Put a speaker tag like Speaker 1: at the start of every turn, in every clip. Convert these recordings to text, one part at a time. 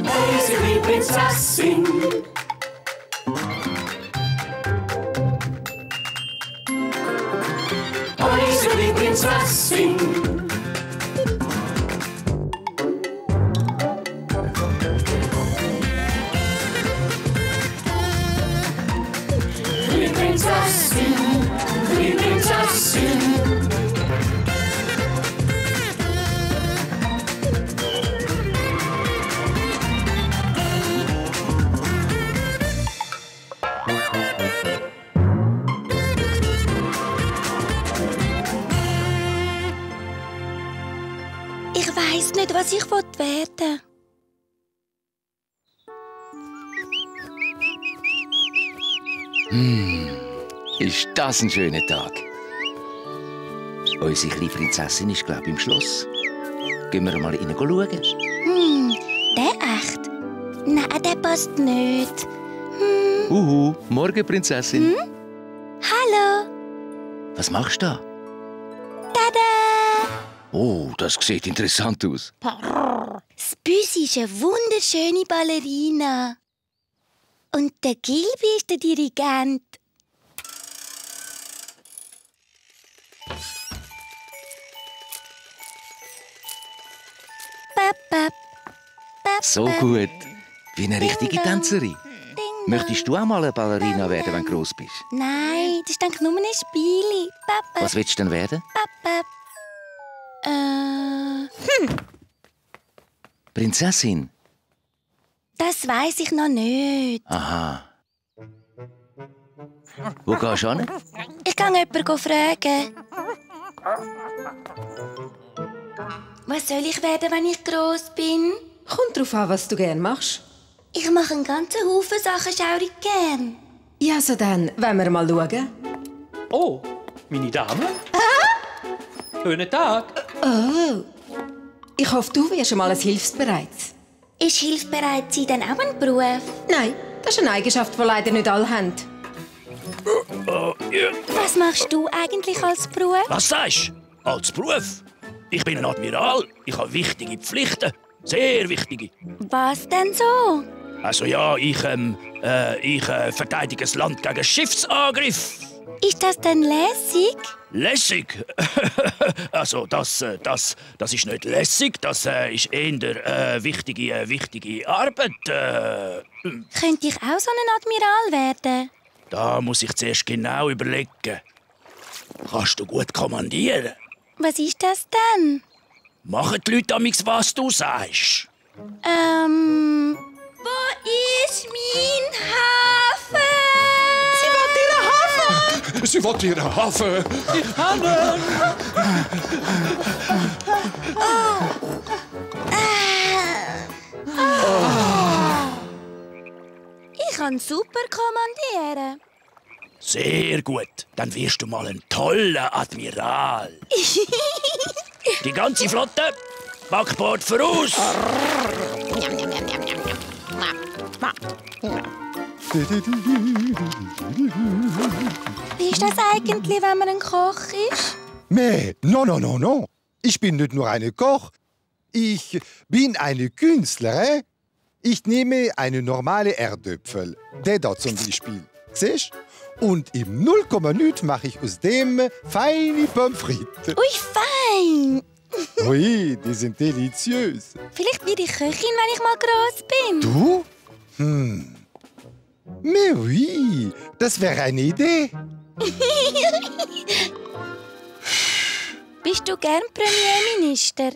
Speaker 1: Unsere Prinzessin. Unsere Prinzessin. Die Prinzessin, die Prinzessin.
Speaker 2: Ich weiss nicht, was ich werden
Speaker 3: Ist das ein schöner Tag? Unsere kleine Prinzessin ist, glaube ich, im Schloss. Gehen wir mal rein schauen.
Speaker 2: Der echt? Nein, der passt nicht.
Speaker 3: Morgen, Prinzessin.
Speaker 2: Hallo.
Speaker 3: Was machst du da?
Speaker 2: Tada!
Speaker 3: Oh, das sieht interessant aus.
Speaker 2: Das Büsi ist eine wunderschöne Ballerina. Und der Gilby ist der Dirigent. Bap, bap, bap,
Speaker 3: So
Speaker 2: bap.
Speaker 3: gut. Wie eine richtige
Speaker 2: Ding dong.
Speaker 3: Tänzerin.
Speaker 2: Ding
Speaker 3: Möchtest du auch mal eine Ballerina werden, wenn du groß bist?
Speaker 2: Nein, das ist eigentlich nur ein Spiel. Bap, bap,
Speaker 3: Was willst du denn werden?
Speaker 2: bap, bap.
Speaker 3: Prinzessin?
Speaker 2: Das weiss ich noch nicht.
Speaker 3: Aha. Wo gehst du hin?
Speaker 2: Ich kann jemanden fragen. Was soll ich werden, wenn ich gross bin?
Speaker 4: Kommt drauf an, was du gern machst.
Speaker 2: Ich mache einen ganzen Haufen Sachen schaurig gern.
Speaker 4: Ja, so dann, wollen wir mal schauen.
Speaker 5: Oh, meine Dame. Schönen Tag.
Speaker 4: Oh. Ich hoffe, du wirst mal ein Hilfsbereits.
Speaker 2: Ist hilfsbereit sein dann auch ein Beruf?
Speaker 4: Nein, das ist eine Eigenschaft, die leider nicht alle haben.
Speaker 2: Was machst du eigentlich als Beruf?
Speaker 6: Was sagst du? Als Beruf? Ich bin ein Admiral. Ich habe wichtige Pflichten. Sehr wichtige.
Speaker 2: Was denn so?
Speaker 6: Also ja, ich verteidige das Land gegen Schiffsangriff.
Speaker 2: Ist das denn lässig?
Speaker 6: Lässig? Also das ist nicht lässig. Das ist eher wichtige Arbeit.
Speaker 2: Könnte ich auch so ein Admiral werden?
Speaker 6: Da muss ich zuerst genau überlegen. Kannst du gut kommandieren?
Speaker 2: Was ist das denn?
Speaker 6: Machen die Leute amigs, was du sagst?
Speaker 2: Wo ist mein Hafen?
Speaker 7: Sie will ihren Hafen.
Speaker 2: Ich kann super kommandieren.
Speaker 6: Sehr gut. Dann wirst du mal ein toller Admiral. Die ganze Flotte, Backbord voraus!
Speaker 2: Wie ist das eigentlich, wenn man ein Koch ist?
Speaker 7: Mais, non. Ich bin nicht nur eine Koch. Ich bin eine Künstlerin. Ich nehme eine normale Erdöpfel. Der da zum Beispiel. Siehst du? Und im 0,9 mache ich aus dem feine Pommes frites.
Speaker 2: Ui, fein!
Speaker 7: Oui, die sind deliziös.
Speaker 2: Vielleicht werde ich Köchin, wenn ich mal gross bin.
Speaker 7: Du? Mais oui, das wäre eine Idee.
Speaker 2: Bist du gern Premierminister?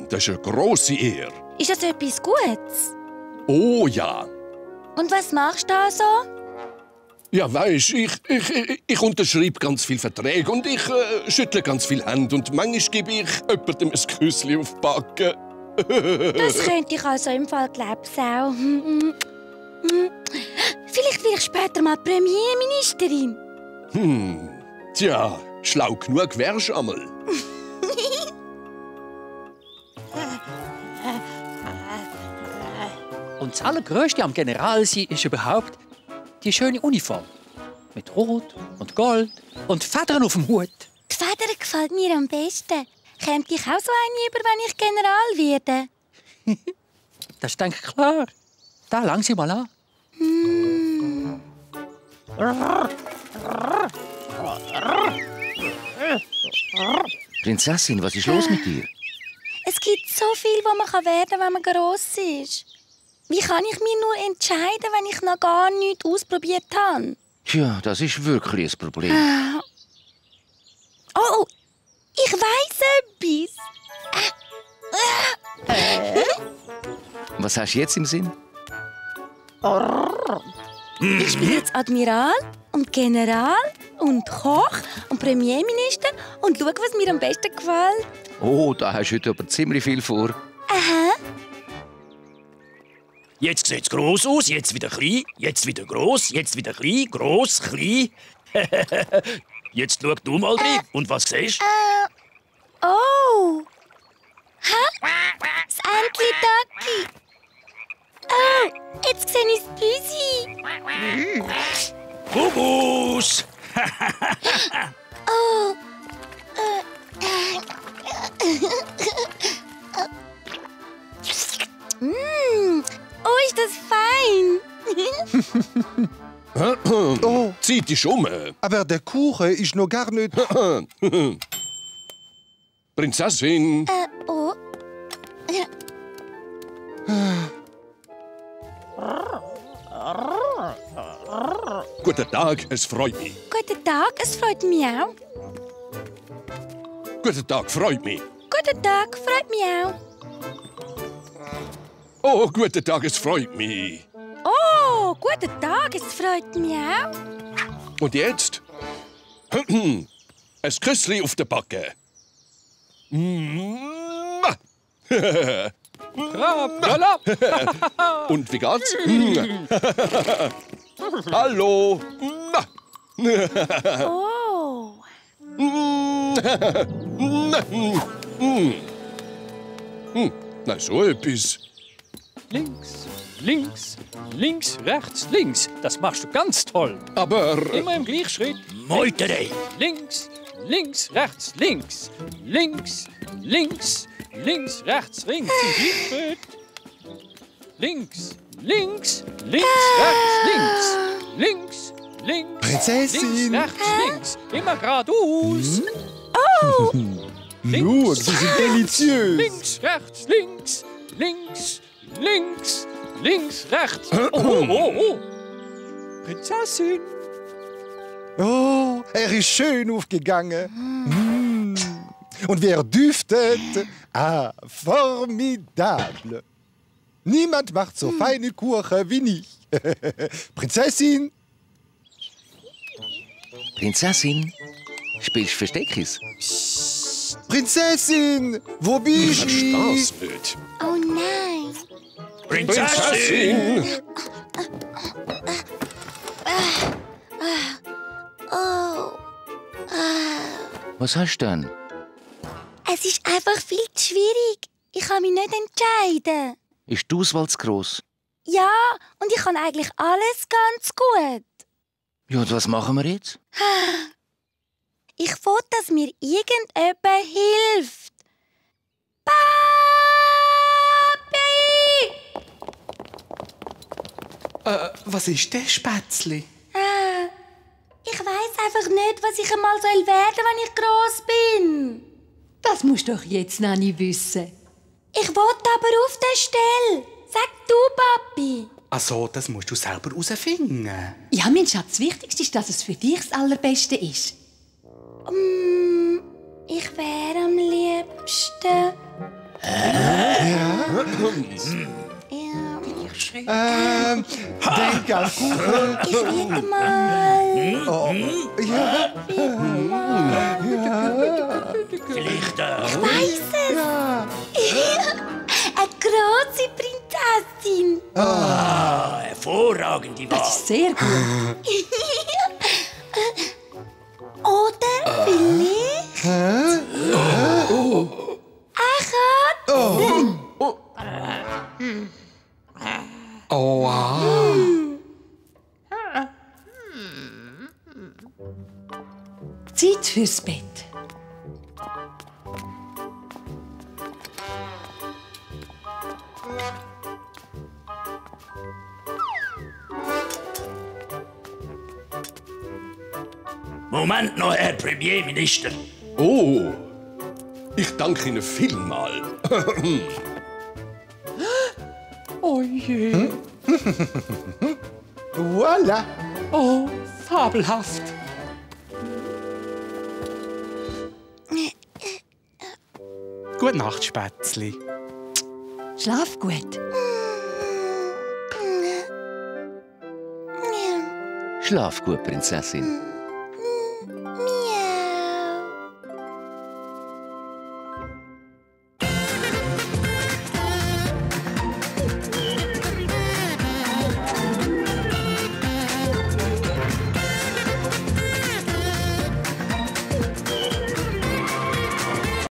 Speaker 8: Das ist eine grosse Ehre.
Speaker 2: Ist das etwas Gutes?
Speaker 8: Oh ja.
Speaker 2: Und was machst du da so?
Speaker 8: Ja, weisst, ich unterschreibe ganz viele Verträge und ich schüttle ganz viele Hände und manchmal gebe ich jemandem ein Küsschen auf die Backe.
Speaker 2: Das könnte ich also im Fall glaub's auch. Vielleicht werde ich später mal Premierministerin.
Speaker 8: Tja, schlau genug wärst du einmal.
Speaker 5: Und das Allergrößte am General sein ist überhaupt die schöne Uniform. Mit Rot und Gold und Federn auf dem Hut.
Speaker 2: Die Feder gefällt mir am besten. Käme ich auch so eine über, wenn ich General werde?
Speaker 5: das ist denk ich klar. Da, lang sie mal an.
Speaker 3: Prinzessin, was ist los mit dir?
Speaker 2: Es gibt so viel, was man werden kann, wenn man gross ist. Wie kann ich mich nur entscheiden, wenn ich noch gar nichts ausprobiert habe?
Speaker 3: Tja, das ist wirklich ein Problem.
Speaker 2: Oh, ich weiss etwas.
Speaker 3: Was hast du jetzt im Sinn?
Speaker 2: Ich bin jetzt Admiral und General und Koch und Premierminister und schau, was mir am besten gefällt.
Speaker 3: Oh, da hast du heute aber ziemlich viel vor.
Speaker 2: Aha.
Speaker 6: Jetzt sieht's gross aus, jetzt wieder klein, jetzt wieder gross, jetzt wieder klein, gross, klein. Jetzt schau du mal rein. Und was siehst du?
Speaker 2: Oh. Hä? Das Entli-Dacki. Oh, jetzt sehe ich das Büsi.
Speaker 6: Bubus!
Speaker 2: Oh. Oh, ist das fein.
Speaker 7: Oh,
Speaker 8: Zeit ist um.
Speaker 7: aber der Kuchen ist noch gar nicht...
Speaker 8: Prinzessin,
Speaker 2: Oh.
Speaker 8: guten Tag, es freut mich.
Speaker 2: Guten Tag, es freut mich auch.
Speaker 8: Guten Tag, freut mich.
Speaker 2: Guten Tag, freut mich auch.
Speaker 8: Oh, guten Tag, es freut mich.
Speaker 2: Oh, guten Tag, es freut mich auch.
Speaker 8: Und jetzt? Ein Küssli auf der Backe. Und wie geht's? Hallo.
Speaker 2: Oh.
Speaker 8: Na, so etwas.
Speaker 5: Links, links, links, rechts, links. Das machst du ganz toll.
Speaker 8: Aber
Speaker 5: Immer im gleichen Schritt.
Speaker 6: Meuterei!
Speaker 5: Links, links, rechts, links. Links, links, links, rechts, links. Im gleichen Schritt. Links, links, links, rechts, links. Links, links,
Speaker 7: Prinzessin!
Speaker 5: links, rechts, links. Immer geradeaus.
Speaker 7: Nur, sie sind deliziös.
Speaker 5: Links, rechts, links, links, links, links, rechts. Oh. Prinzessin.
Speaker 7: Oh, er ist schön aufgegangen. Und wie er düftet. Ah, formidable. Niemand macht so feine Kuchen wie ich. Prinzessin,
Speaker 3: Prinzessin, spielst du Versteckis?
Speaker 7: Prinzessin, wo bist
Speaker 8: ich
Speaker 7: du?
Speaker 8: versteh's nicht.
Speaker 2: Oh nein.
Speaker 6: Prinzessin!
Speaker 2: Oh.
Speaker 3: Was hast du denn?
Speaker 2: Es ist einfach viel zu schwierig. Ich kann mich nicht entscheiden.
Speaker 3: Ist die Auswahl zu gross?
Speaker 2: Ja, und ich kann eigentlich alles ganz gut.
Speaker 3: Ja, und was machen wir jetzt?
Speaker 2: Ich will, dass mir irgendjemand hilft. Papi!
Speaker 9: Was ist das, Spätzli?
Speaker 2: Ich weiss einfach nicht, was ich einmal werden soll, wenn ich gross bin.
Speaker 10: Das musst du doch jetzt noch nicht wissen.
Speaker 2: Ich will aber auf der Stelle. Sag du, Papi.
Speaker 9: Also, das musst du selber herausfinden.
Speaker 10: Ja, mein Schatz, das Wichtigste ist, dass es für dich das Allerbeste ist.
Speaker 2: Ich wäre am liebsten...
Speaker 7: Denk an Kuchen.
Speaker 2: Ich werde mal...
Speaker 7: Ja.
Speaker 6: Vielleicht
Speaker 2: Weiss es. Eine grosse Prinzessin.
Speaker 6: hervorragende Wahl.
Speaker 10: Das ist sehr gut.
Speaker 2: Oder vielleicht...
Speaker 9: Oh, wow.
Speaker 10: Zeit fürs Bett.
Speaker 6: Moment noch, Herr Premierminister.
Speaker 8: Oh, ich danke Ihnen vielmal.
Speaker 5: Oh je.
Speaker 7: Voilà.
Speaker 5: Oh, fabelhaft.
Speaker 9: Gute Nacht, Spätzli.
Speaker 10: Schlaf gut.
Speaker 3: Schlaf gut, Prinzessin.